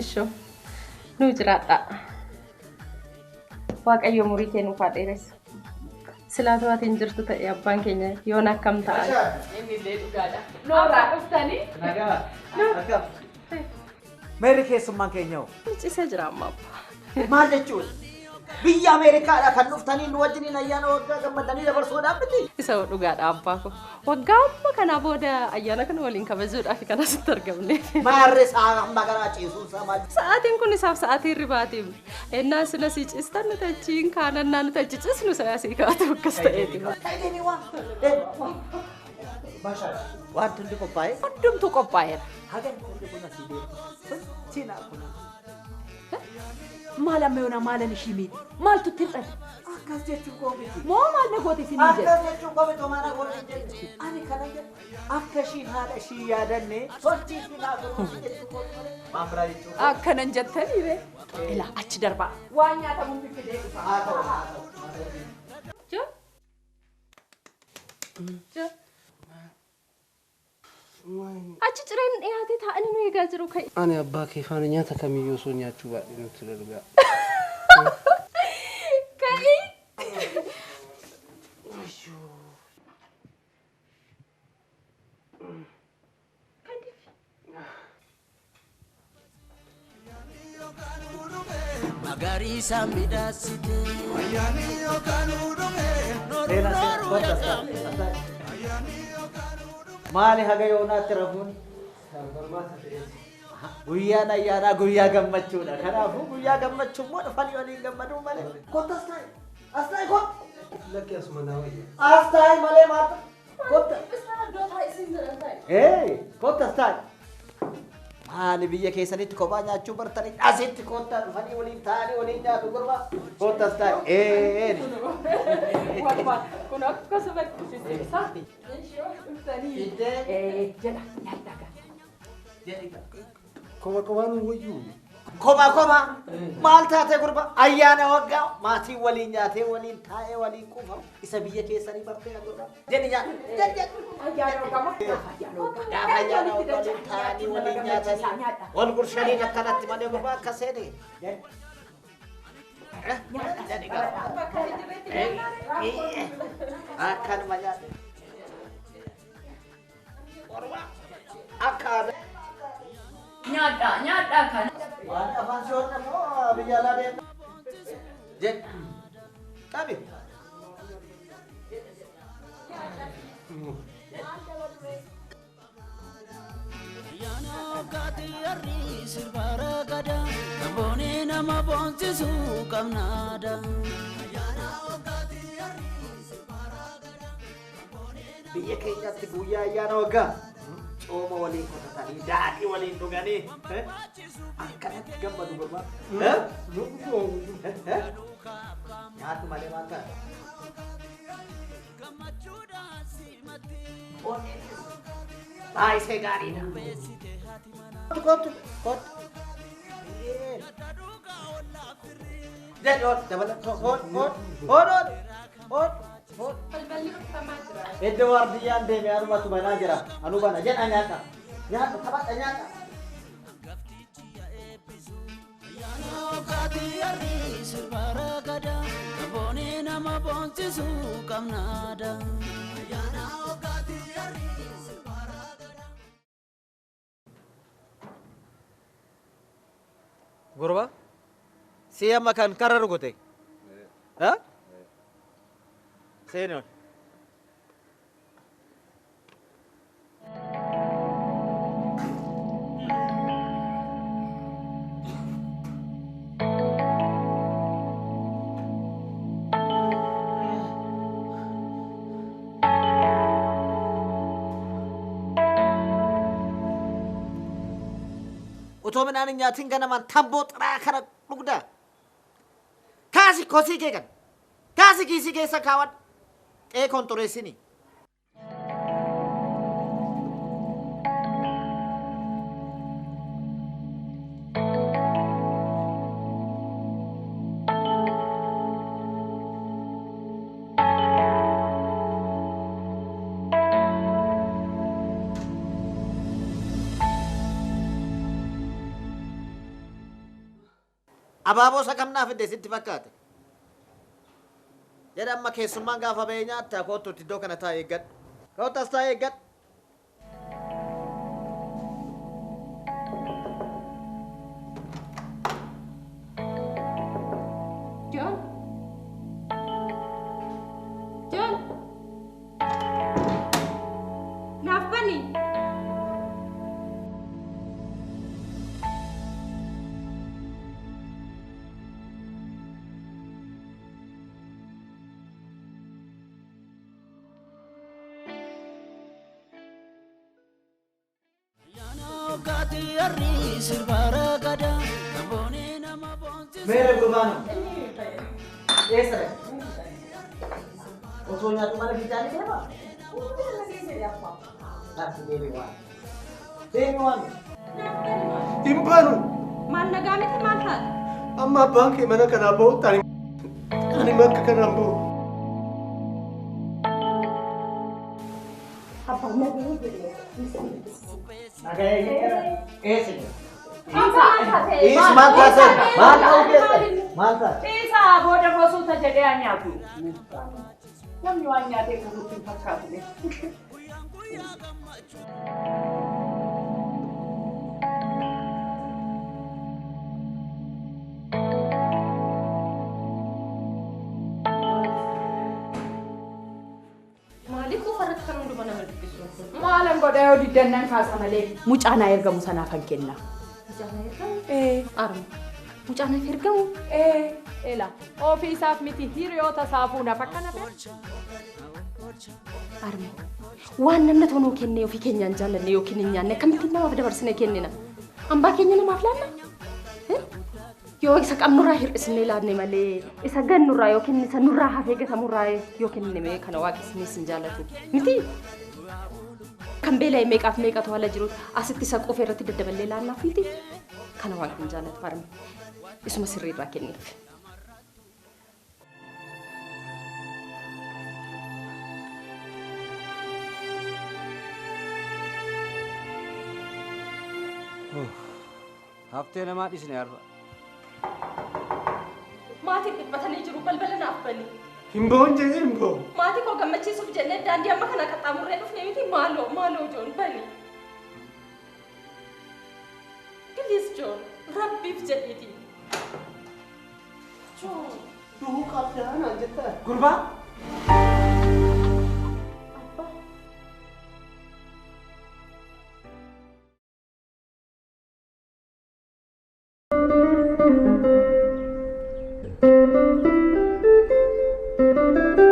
Ishoo nuu jiraadhaa. Waaqayyo umurii kee nuuf haa dheeressu. Silaa to'atiin jirtu ta'e abbaan keenya yoon akkam ta'a. Inni illee dhugaadha. Nooraa dhuftanii? Nagaa. Akkam. Meerri keessummaan keenya hoo? Ciisee jira amma abbaa. Maal jechuudha? Biyya Ameerikaadhaa kan dhuftanii nu wajjiniin ayyaana waggaa gammadanii dabarsuudhaaf miti. Isa dhugaadha abbaa koo. Waggaa amma kanaa booda ayyaana kana waliin kabajuudhaaf kan asitti argamne. Maarree sa'a amma garaa ciisuun isaa maal? Sa'aatiin kun isaaf sa'aatii hirribaatiif. Ennaan sila sii ciistan nuti achiin kaanannaa nuti achi ciisnu sana asii kaatu akkas ta'eeti. Ta'ee waan. Wanti hundi qophaa'ee? Hundumtuu qophaa'eera. Haga hundi kun asii deemu. Sochiin kun. Maal amma yoona maalan ishii miidhe? Maaltu itti hir'ate? Akkas jechuun koo miti. Moo maal na goote isinii jedhe? Akkas jechuun koo miti homaa na goote hin jenne. Ani kana jedhu akka ishiin haadha ishii yaadanne sochii ishiin haa godhu jechuun koo malee. Waan biraa jechuun koo. Akkanan jettanii ree? Ilaa achi darbaa. Waan nyaatamu fiffidee dhufa. Haa ta'u haa ta'u. Jo. Jo. Achi cireen dhiyaatee taa'anii nu eegaa jiru ka'i. Ani abbaa kee faana nyaata kamiyyuu osoo nyaachuu baadhee nutti dargaa. Ka'i. Magariisa midhaasite. Seenaa seenaa kottu as taa'e as taa'e. Maali haga yoonaatti rafuun? Guyyaan ayyaanaa guyyaa gammachuudha. Kanaafuu guyyaa gammachuu immoo dhufanii waliin gammaduu malee. Kottu as taa'i. As taa'i kottu. Lakki asuma naa wayya. As taa'i malee maal kottu. Isaan iddoo taa'i siin jedhan taa'i. Ee kottu as taa'i. Maali biyya keessanitti kophaa nyaachuu bartanii asitti kottaa dhufanii waliin taa'anii waliin nyaatu gurbaa. Kottu as taa'i. Ee. Kun akkasumatti sissiqsaa. Ishoo dhuftanii. Fiddee. Jedha nyaadhaa gaa. Koma komaan wayyuu. Kophaa kophaa maal taatee gurba ayyaana waggaa maatiin waliin nyaatee waliin taa'ee waliin quufamu isa biyya keessanii bartee gurba jedhi nyaata jedhi jedhi. Ayyaana waggaa moo gaafa ayyaana waggaa? Gaafa ayyaana waggaa waliin taa'anii waliin nyaatanii wal gurshanii akkanatti malee gurba akka seene. Jedhi gaafa. Akkanuma nyaata. Akka aadaa. Nyaadhaa nyaadhaa kana. Waan afaan si hodha moo biyya alaa deemna? Jedhi. Qabi. Ayyaana waggaatti harri sirba ragada. Kaboonee nama boonsisu qabnaada. Biyya keenyatti guyyaa ayyaana waggaa cooma waliin qotatanii daadhii waliin dhuganii akkanatti gammadu gurbaa. Nyaatu malee maal ta'a? Baay'isee gaariidha. Kottu kottu. Jedhi ol dabala hood hood hood hood hood. Balballi cufamaa jira. Iddoo waardiyyaan deeme anumatu banaa jira. Anu bana jedha nyaadha. Nyaadha taphadha nyaadha. Ayyaana waggaatti harri sirba ragada. Kaboonee nama boonsisu qabnaada. Ayyaana waggaatti harri sirba ragada. Gurba si amma kan karra rukute. Ha? Seeni ol. Otoo midhaan hin nyaatin ganamaan tamboo xiraa kana Dhugdaa. Kaasi kosii kee kan. Kaasi kiisii keessa kaawwadhu. Qe'ee kontoreessini. Abaaboo isa kam naaf fidde sitti fakkaate? Jedha amma keessummaan gaafa ba'ee nyaattaa kootuutti iddoo kana taa'ee eeggadhu. Kootu as taa'ee eeggadhu. Joon. Joon. Naaf bani. Meera gurbaanu. Eessa dha? Osoo nyaatu mana fincaanii deemaa? Natti deebi waan. Deebi waan. Hin baanu. Maal nagaa miti maal taate? Amma abbaan kee mana kanaa ba'utti ani bakka kanaan ba'u. Nagaa eeyyee. Eessa jira? Is maal taate? Maal ta'uu keessa? Maal taate? Ciisaa booda mosuuta jedhee haa nyaatu. Namni waan nyaatee kunuutti hin fakkaatu. Maaliif qofa irratti kan hundumaa nama dubbisu? Maalan godha yoo diddannan kaasa malee mucaa naa ergamu sanaaf kan kenna. Mucaa naa ergamu? Arma. Mucaa naaf ergamu? Ela ofii isaaf miti hiriyoota saafuu naaf akkana beeku. Arma. Waan namni tonuu kennee ofii keenyaan jaallanne yookiin hin nyaanne akkamittiin namaaf dabarsine kennina? Hambaa keenya namaaf laanna? Yoo isa qabnurraa hir'isnee laanne malee isa gannurraa yookiin isa nurraa hafee gatamurraa yoo kennine kana waaqessinee sin jaallatu miti. Kan beela'e meeqaaf meeqatu haala jiru asitti isa qofa irratti daddaballee laannaaf miti. Kana waaqni hin jaallatu harme isuma sirriirraa kenniif. Haftee namaa dhisne har'a. Maatiin dhiphatanii jiru balbala naaf bani. Hin ba'uun jedhee hin ba'u. Maatii koo gammachiisuuf jennee daandii amma kana qaxxaamurree dhufne miti maaloo maaloo Joon bani. Please Joon rabbiif jedhiiti. Joon. Duhuu qabdaa naan jettaa. Gurbaa.